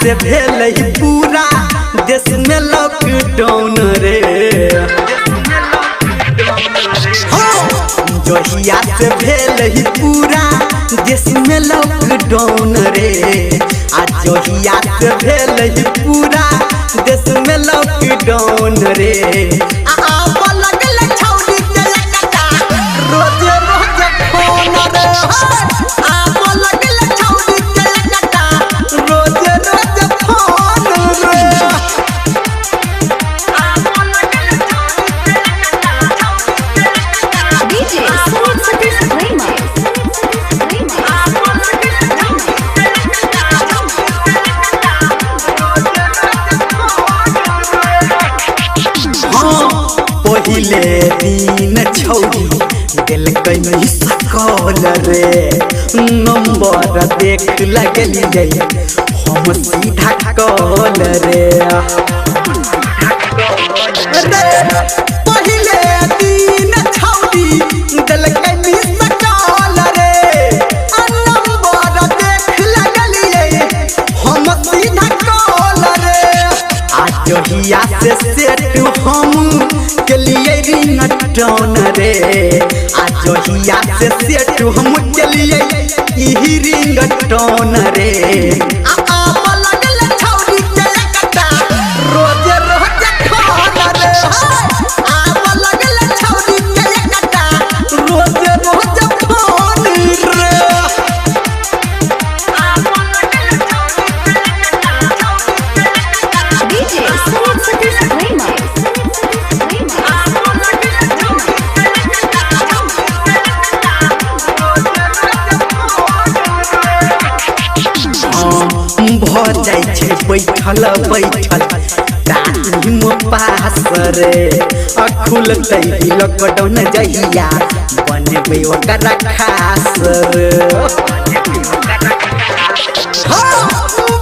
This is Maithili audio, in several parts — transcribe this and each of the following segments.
से भेल पूरा देश में लॉकडाउन रे। जहिया से भेल पूरा देश में लॉकडाउन रे। आ जहिया से भेल पूरा देश में लॉकडाउन रे। आब लगल छौरी के एकटा रोजे रोजे फोन रे। आब लगल छौरी के एकटा रोजे रोजे फोन रे। DJ Sanit Satish Prema. हाँ, पहिले दिन छौरी देलकै मिस कॉल रे। नंबर देख लगलियै हम सीधा कॉल रे। रे पहिले दिन छौरी देलकै मिस कॉल रे। नंबर देख लगलियै हम सीधा कॉल रे। आ जहिया से सेट हम केलियै रिंगटोन रे। आ जहिया से सेट हम केलियै इही रिंगटोन रे। आ आब लगल छौरी के एकटा रोजे रोजे फोन रे। आब लगल छौरी के एकटा रोजे रोजे फोन रे। DJ Sanit Satish Prema. भऽ जाइ छै बैठल बैठल टाइम पास रे। आ खुलतै लॉकडाउन जहिया बनेबै ओकरा खास रे। हाँ,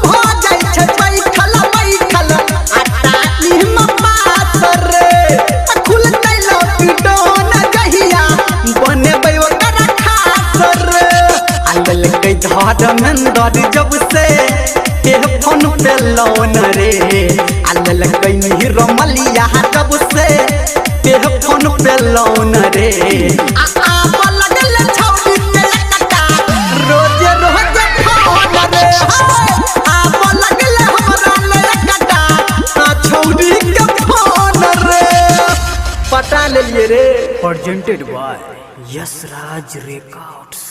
भऽ जाइ छै बैठल बैठल आ टाइम पास रे। आ खुलतै लॉकडाउन जहिया बनेबै ओकरा खास रे। आ लेलकै धर्मेंद्र जब से फोन पे लोन रे। आ लेलकै रमलिया जब से फोन पे लोन रे। आ आब लगल छौरी के एकटा रोजे रोजे फोन रे। आब लगल हमरा ले एकटा छौरी के फोन रे। पटा लेलियै रे। Presented by Yash Raj Records.